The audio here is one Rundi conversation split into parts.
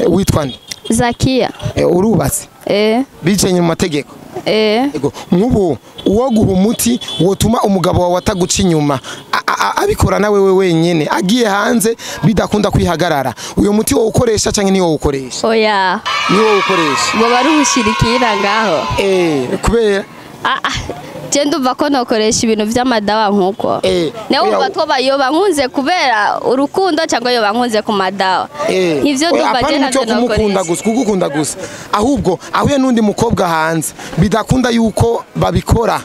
Witwa nde? Zakia. Urubatse? Bicenye mu mategeko? Ego, nk'ubu uwo guha umuti wotuma umugabo wawe ataguca inyuma abikora nawe we wenyene agiye hanze bidakunda kwihagarara, uyo muti wo ukoresha canke niwo ukoresha? Oya. Niwo ukoresha. Ngo barushirikira ngaho. Kubera je ndumva ko nokoresha ibintu vy'amadawa nkuko. Nawe umva ko bayoba nkunze kubera urukundo cyangwa yoba nkunze ku madawa. Ivyo ndumva je navyo nokoresha. Gusa kugukunda gusa. Ahubwo ahuye nundi mukobwa hanze bidakunda yuko babikora.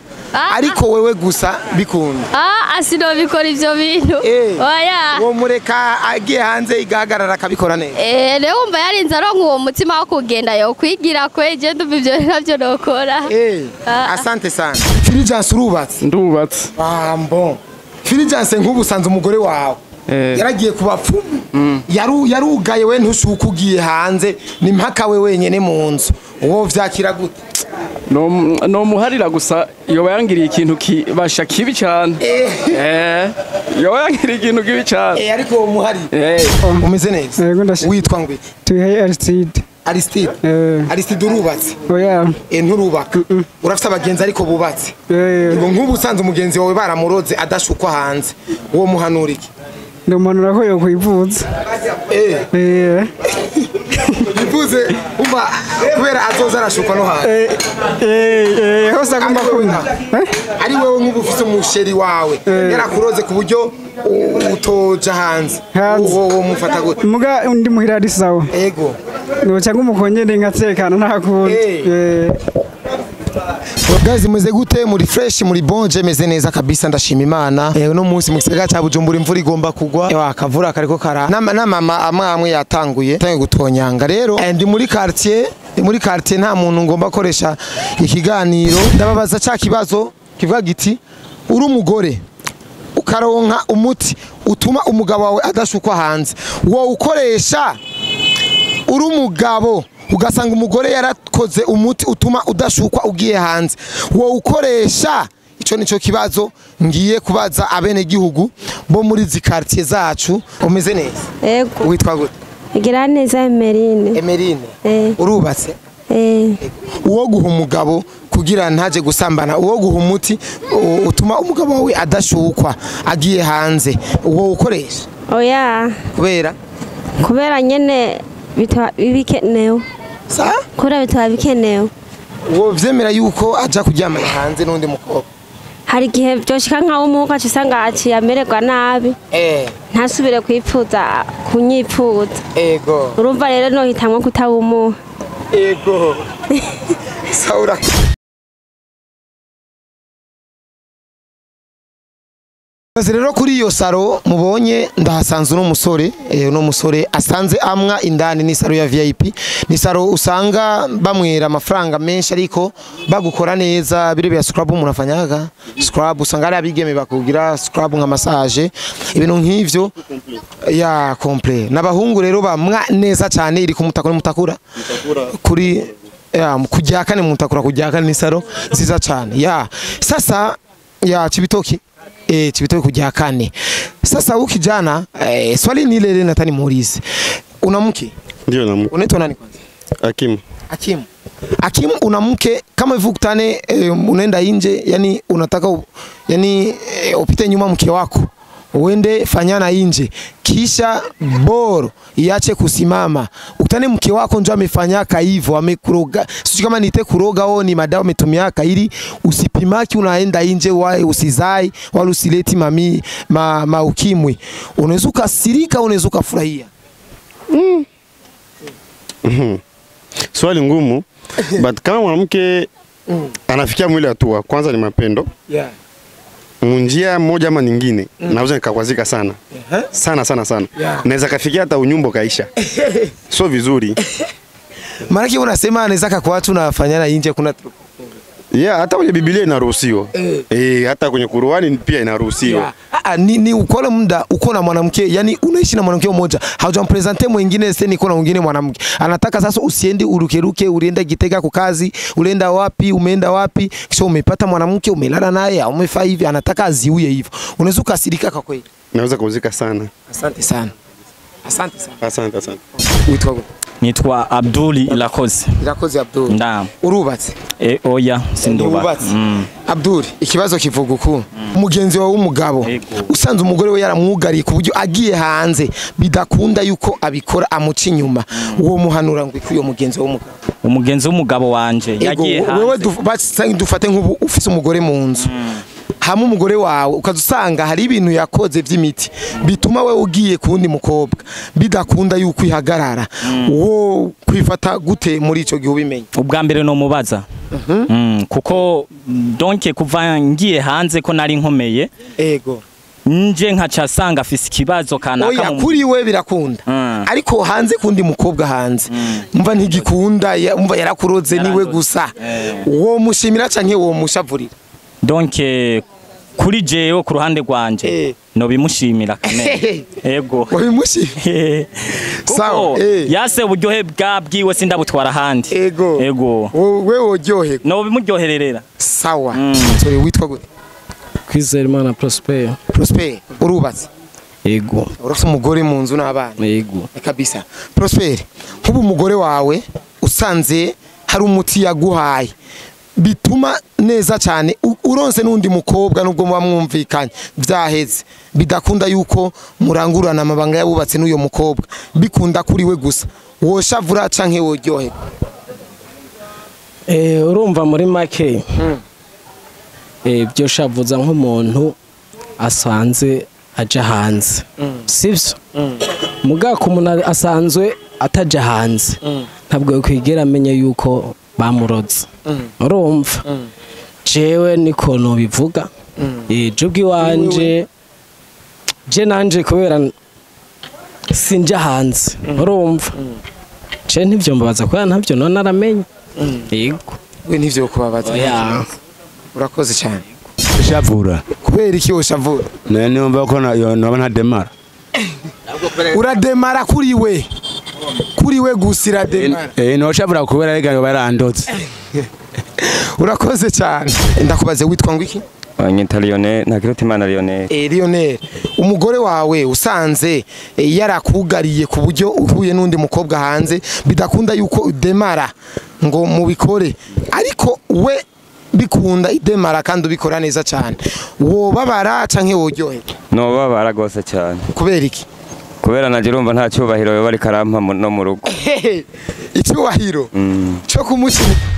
Ariko wewe gusa bikunda. Asino bikora ivyo bintu. Oya. Wo mureka agiye hanze igahagarara akabikora neza. Rero umva yarinze aronka uwo mutima wo kugenda yo kwigira kweje ndumva ivyo navyo nokora. Asante sana. Fulgence urubatse? Ndubatse. Bon. Fulgence nk'ubu usanze umugore wawe yaragiye kubapfumu. Yarugaye we ntushuka ugiye hanze ni mpaka we wenyene mu nzu. Uwo vyakira gute? No muharira gusa yoba yangiriye ikintu kibasha kibi cyane. Yoba yangiriye ikintu kibi cyane. Ariko uwo muhari. Umeze neza. Witwa ngwe? Tuhe Aristide. Aristide. Aristide urubatse? Oya. Nturubaka. Urafite abagenzi ariko bubatse. Ngo nk'ubu usanze umugenzi wawe baramuroze adashukwa hanze. Uwo muhanura iki? Ndamuhanura ko yo kwivuza. Yivuze umva kubera azoza arashukwa no hanze. Hose agomba kuba. Ari wewe nk'ubu ufite umusheri wawe yarakuroze ku buryo utoja hanze. Uwo mufata gute? Muga undi muhira ari sawa. Ego. Cyangwa umukongere nkatekana nta kundi. Guys, meze gute? Muri fresh, muri bonje, meze neza kabisa, ndashima Imana. No munsi mu gisagara ca Bujumbura imvura igomba kugwa. Akavura kariko kara. Na mama amwe yatanguye gutonyanga. Rero ndi muri quartier, nta muntu ngomba koresha ikiganiro. Ndababaza ca kibazo kivuga giti uri umugore ukaronka umuti utuma umugabo wawe adashukwa hanze, wo ukoresha uri umugabo ugasanga umugore yarakoze umuti utuma udashukwa ugiye hanze, wo ukoresha? Ico nico kibazo ngiye kubaza abene gihugu bo muri zi quartier zacu. Umeze neza? Yego. Witwa gute? Igira neza Emerine. Emerine. Urubatse? Uwo guha umugabo kugira ntaje gusambana, uwo guha umuti utuma umugabo wawe adashukwa agiye hanze, uwo ukoresha? Oya. Kubera? Kubera nyene bikenewe. Sa? Kubera bitaba bikenewe. Uwo vyemera yuko aja kuryamana hanze n'undi mukobwa? Hari igihe byoshika nkaho umuka usanga aciye amererwa nabi. Ntasubire kwipfuza kunyipfuza. Ego. Urumva rero no hitamwe kutabumuha. Ego. Saura. Rero kuri iyo saro mubonye ndahasanze uno musore, uno musore asanze amwa indani. Ni saro ya VIP, ni saro usanga bamwera amafaranga menshi ariko bagukora neza. Bire bya scrub umuntu afanyaga scrub, usanga ari abigeme bakugira scrub nka massage ibintu nk'ivyo ya complet. N'abahungu rero bamwa neza cyane. Iri kumutakura mutakura kuri ya kujyakane mutakura kujyakane, ni saro nziza cyane ya sasa ya Cibitoki. Cibitoki kujakane. Sasa huyu kijana swali ni ile ile natani muulize. Una mke? Ndio na mke. Unaitwa nani kwanza? Hakimu. Hakimu. Hakimu, una mke kama hivi ukutane unaenda nje, yani unataka yani upite nyuma mke wako. Uende fanyana nje. Kisha boro iache kusimama. Ukutane mke wako ndio amefanyaka hivyo, amekuroga. Sio kama niite kuroga au ni madawa ametumiaka ili usipimaki unaenda nje wae usizai wala usileti mami ma ukimwi. Unaweza ukasirika, unaweza ukafurahia. Swali ngumu. But kama mwanamke anafikia mwili hatua, kwanza ni mapendo. Yeah. Munjia moja ama nyingine naweza nikakwazika sana. Sana sana sana. Yeah. Naweza kafikia hata unyumbo kaisha. Sio vizuri. Maana unasema anaweza kwa watu nafanyana nje kuna Yeah, hata kwenye Biblia inaruhusiwa. Hata kwenye Qur'ani pia inaruhusiwa. Yeah. Ni ukole muda uko na mwanamke, yani unaishi na mwanamke mmoja, haujampresente mwingine, sasa niko na mwingine mwanamke. Anataka sasa usiende urukeruke, ulienda Gitega kwa kazi, ulienda wapi, umeenda wapi, kisha umepata mwanamke umelala naye, umefaa hivi, anataka aziuye hivyo. Unaweza ukasirika kwa kweli. Naweza kuuzika sana. Asante sana. Asante sana. Asante, asante. Witwa gute? Nitwa Abdul Irakoze. Irakoze Abdul. Ndaam. Urubatse? Oya, sindubatse. Abdul, ikibazo kivuga uku. Umugenzi wawe w'umugabo usanze umugore we yaramwugariye ku buryo agiye hanze bidakunda yuko abikora amuca inyuma. Uwo muhanura ngo ikuyo mugenzi w'umugabo. Umugenzi w'umugabo wanje yagiye hanze. Wewe dufate nk'ubu ufise umugore mu nzu. Hamwe umugore wawe ukazusanga hari ibintu yakoze vy'imiti bituma we ugiye kundi mukobwa bidakunda yuko ihagarara, wo kwifata gute muri ico gihe ubimenye? Ubwa mbere no mubaza. Kuko donc kuva ngiye hanze ko nari nkomeye. Ego. Nje nkaca sanga afise ikibazo kanaka. Oya, kuri we birakunda. Ariko hanze kundi mukobwa hanze umva ntigikunda, umva yarakuroze niwe gusa. Wo mushimira canke wo mushavurira? Donc kuri jewe ku ruhande rwanje no bimushimira kamere. Ego. Wabimushimira. Sawa. Yase uburyohe bwabwiwe sindabutwara handi. Ego. Ego. Wewe uryohe. No bimuryohererera. Sawa. Sorry, witwa gute? Kwizera Prosper. Prosper, urubatse? Ego. Urafite umugore mu nzu n'abana? Ego. Kabisa. Prosper, nkubu umugore wawe usanze hari umuti yaguhaye bituma neza cyane uronse n'undi mukobwa nubwo muba mwumvikanye byaheze bidakunda yuko murangurana amabanga yabubatse n'uyo mukobwa, bikunda kuri we gusa, woshavura canke woryohe? Urumva muri make byo shavuza nk'umuntu asanze aja hanze, sivyo? Mugako umuntu asanzwe ataja hanze ntabwo yokwigera amenya yuko bamuroze. Urumva jewe niko nobivuga. Jubwi wanje je nanje kubera sinja hanze, urumva je ntivyo mbabaza kubera ntavyo none aramenye. Yego. We ntivyo kubabaza. Urakoze cyane. Shavura. Kubera iki ushavura? None numva ko naba ntademara. Urademara kuri we. Kuri we gusa irademara. No shavura kubera rega barandotse. Urakoze cyane. Ndakubaze witwa ngo iki? Banyita Lionel, Ntakirutimana Lionel. Lionel, umugore wawe usanze yarakugariye ku buryo uhuye n'undi mukobwa hanze bidakunda yuko udemara ngo mubikore, ariko we bikunda idemara kandi ubikora neza cyane, wobabara canke woryohe? No babara gose cyane. Kubera iki? Kubera naje urumva nta cyubahiro yo bari karampa no mu rugo. Icyubahiro cyo kumushimira.